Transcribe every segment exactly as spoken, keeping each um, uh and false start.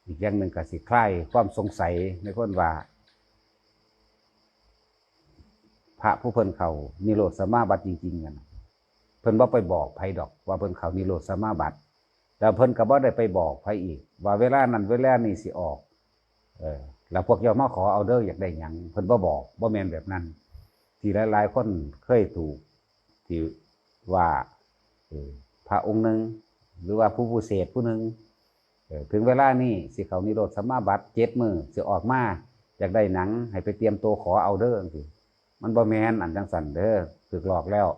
อีกอย่างหนึ่งก็สิคลายความสงสัยในคนว่า พระผู้เพิ่นเข้านิโรธสมาบัติจริงๆนั่นน่ะ เพิ่นบ่ไปบอกไผดอกว่าเพิ่นเข้านิโรธสมาบัติ แล้วเพิ่นก็บ่ได้ไปบอกไผอีก ว่าเวลานั้นเวลานี้สิออก เออ แล้วพวกเจ้ามาขอเอาเด้อ อยากได้หยัง เพิ่นบ่บอก บ่แม่นแบบนั้น ที่หลายๆคนเคยถูก ที่ว่า เออ พระองค์หนึ่ง หรือว่าผู้ผู้เสพผู้หนึ่ง เออ ถึงเวลานี้สิเข้านิโรธสมาบัติเจ็ดมื้อ สิออกมา อยากได้หยัง ให้ไปเตรียมตัวขอเอาเด้อจังซี้ มันบ่แม่นอันจังซั่นเด้อ ถูกหลอกแล้ว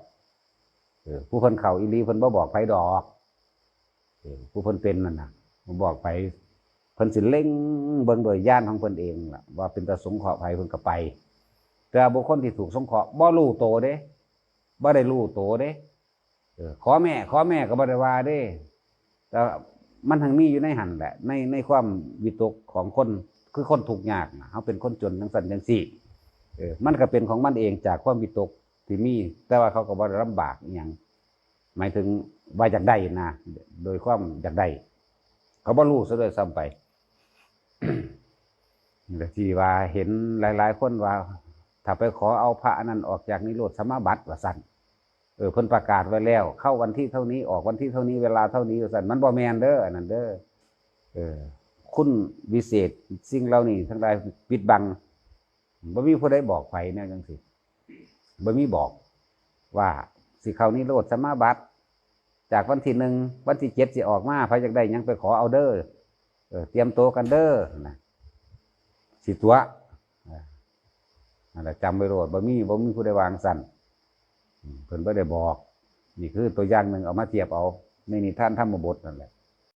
เออ ผู้เพิ่นเข้าอีหลีเพิ่นบ่บอกไผดอก เออ ผู้เพิ่นเป็นนั่นน่ะ บ่บอกไผ เพิ่นสิเล็งเบิ่งโดยญาณของเพิ่นเองล่ะ ว่าเป็นตาสงเคราะห์ไผเพิ่นก็ไป แต่ว่าบุคคลที่ถูกสงเคราะห์บ่รู้โตเด้ บ่ได้รู้โตเด้ เออ ขอแม่ ขอแม่ก็บ่ได้ว่าเด้ แต่มันทั้งมีอยู่ในหั่นแหละ ใน ในความวิตกของคน คือคนทุกข์ยากน่ะ เฮาเป็นคนจนจังซั่นจังซี้ เออ มันก็เป็นของมันเองจากความวิตกที่มี แต่ว่าเขาก็บ่ได้ลำบากอิหยัง หมายถึงว่าอยากได้นะ โดยความอยากได้ เขาบ่รู้ซะด้วยซ้ำไป นี่แหละที่ว่าเห็นหลายๆคนว่า ถ้าไปขอเอาพระอันนั้นออกจากนิโรธสมาบัติว่าซั่น เออ เพิ่นประกาศไว้แล้ว เข้าวันที่เท่านี้ ออกวันที่เท่านี้ เวลาเท่านี้ว่าซั่น มันบ่แม่นเด้อ อันนั้นเด้อ เออ คุณวิเศษ สิ่งเหล่านี้ทั้งหลายปิดบัง บ่มีผู้ใดบอกไผแนวจังซี้ บ่มีบอก ว่าสิเข้านิโรธสมาบัติ จากวันที่หนึ่ง วันที่เจ็ดสิออกมา ไผอยากได้หยังไปขอเอาเด้อ เออ เตรียมตัวกันเด้อนะ สิตั๋ว เออ นั่นแหละ จำไว้โลด บ่มี บ่มีผู้ใดว่าจั่งซั่น อืม เพิ่นบ่ได้บอก นี่คือตัวอย่างหนึ่ง เอามาเทียบเอา ในนิทานธรรมบทนั่นแหละ